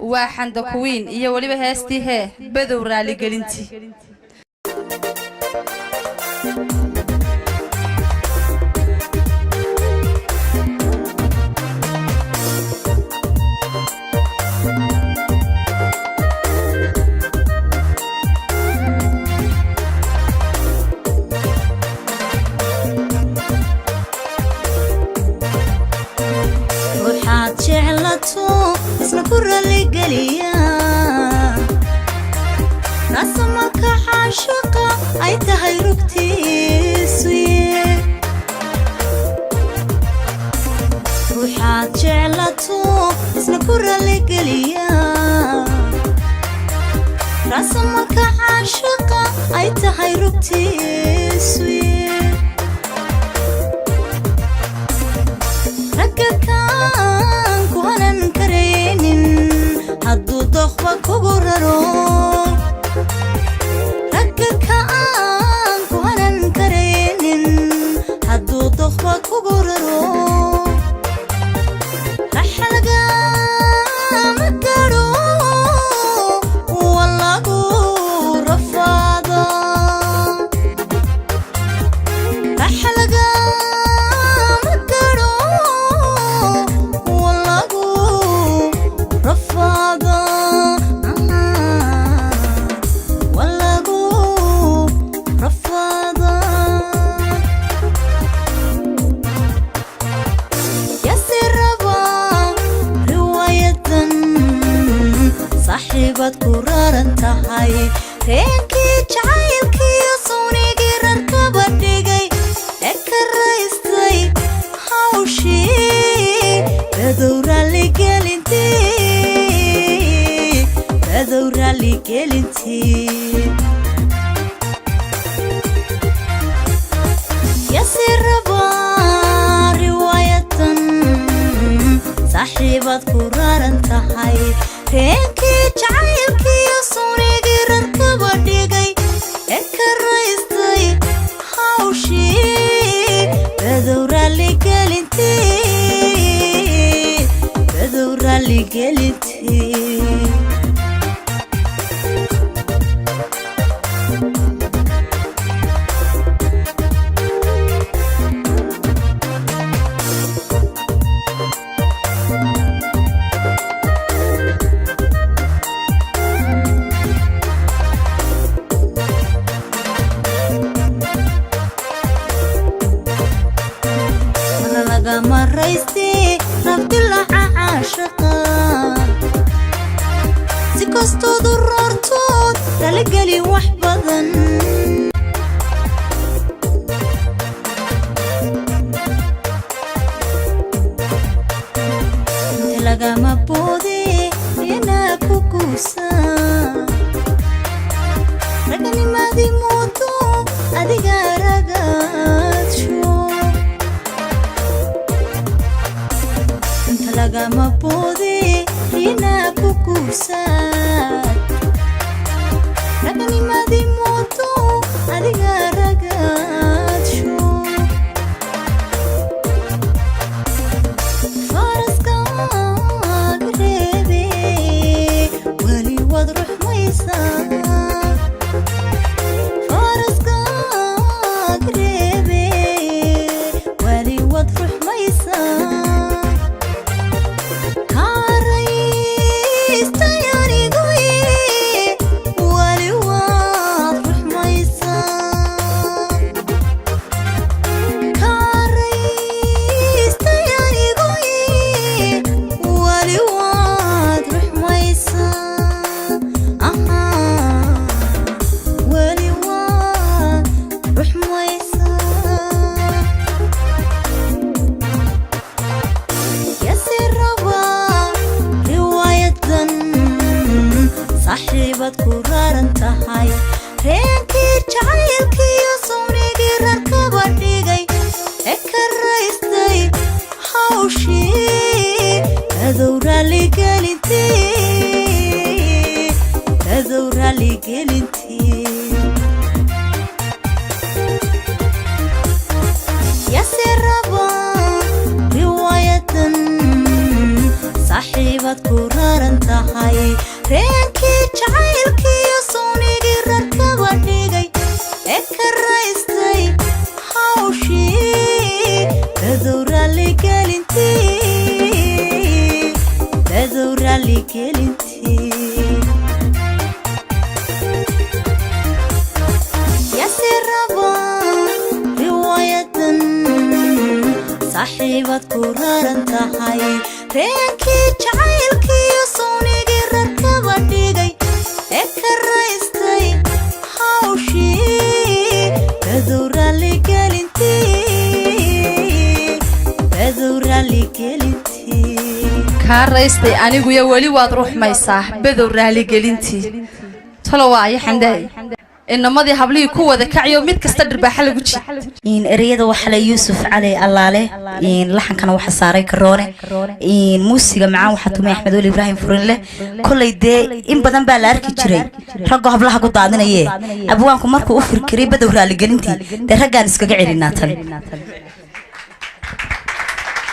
Waa Xamda Queen iyo weliba heestii hee Badow raaligelintii. Ruuxaad jeclato isna ku raligeliya, raasamalka caashaqa ay tahay rugtiisuye. Ruuxaad jeclato isna ku raligeliya, raasamalka caashaqa ay tahay rugtiisuye. Ragga kaan ku hanan karaynin hadduu doqba kugu raro, ragga kaan ku hanan karaynin hadduu doqba kugu raro, raxalagama gaadho, waa lagu rafaada. Raxalagama gaadho, waa lagu rafaada, waa lagu rafaada. Yasi raba riwaayadan, saaxiibaad ku raran tahay, reenkii jacaylkiiyo sawnigii rarkaba dhigay ee ka raystay hawshii. Badow raaligelintii, Badow raaligelintii. Yasi raba riwaayatan, saaxiibaad ku raran tahay, reenkii jacaylkiiyo sawnigii rarkaba dhigay ee ka raystay hawshii. Badow raaligelintii, Badow raaligelintii. Mana lagama rayste rabdilaca caashaqa, si kastoodu roortood raligeli wax badan. Inta lagama boode inaa ku guursa, raganimadii moodo adiga ragaadsho. Inta lagama boode inaa ku guursaad, raganimadii moodo adiga ragaadsho. Faraskaaga reebe, weli waad ruxmaysaa. Faraskaaga reebe, weli waad ruxmaysaa. Kaaraystay anigoye, weli waad ruxmaysaa. Kaaraystay anigoye, weli waad ruxmaysaa. Ahaa, weli waad ruxmaysaa. Yasi raba riwaayadan, saaxiibaad ku raran tahay, reenkii jacaylkiiyo sawnigii rarkaba dhigay ee ka raystay hawshii. Badow raaligelintii, Badow raaligelintii. Yasi raba riwaayadan, saaxiibaad Saaxiibad ku raran tahay, reenkii jacaylkiiyo sownigii rarkaba dhigay ee ka raystay hawshii. Badow raalligelintii, badow raalligelintii. Yase raba riwaayadan, saaxiibad ku raran tahay, reenkii jacaylkiiyo sownigii rarkaba dhigay ee ka raystay hawshii. Badow raalligelintii, badow raalligelintii. Kaa raystay aniguyo weli waad ruxmaysaa, Badow raaligelintii. Talo waa ayo xandaay inamadii hablihii ku wada kaciyo, mid kasta dhirbaaxa lagu jiid. Ereyada waxaa le Yuusuf Cali Allaale, laxankana waxaa saaray Karoone, muusiga macaan waxaa tumay Axmed Weli Ibraahim Furinle. Kolley dee in badan baa la arki jiray raggoo hablaha ku daadinaye. Abwaanku markuu u firkiray Badow raaligelintii, dee raggaan iskaga celinaa tan.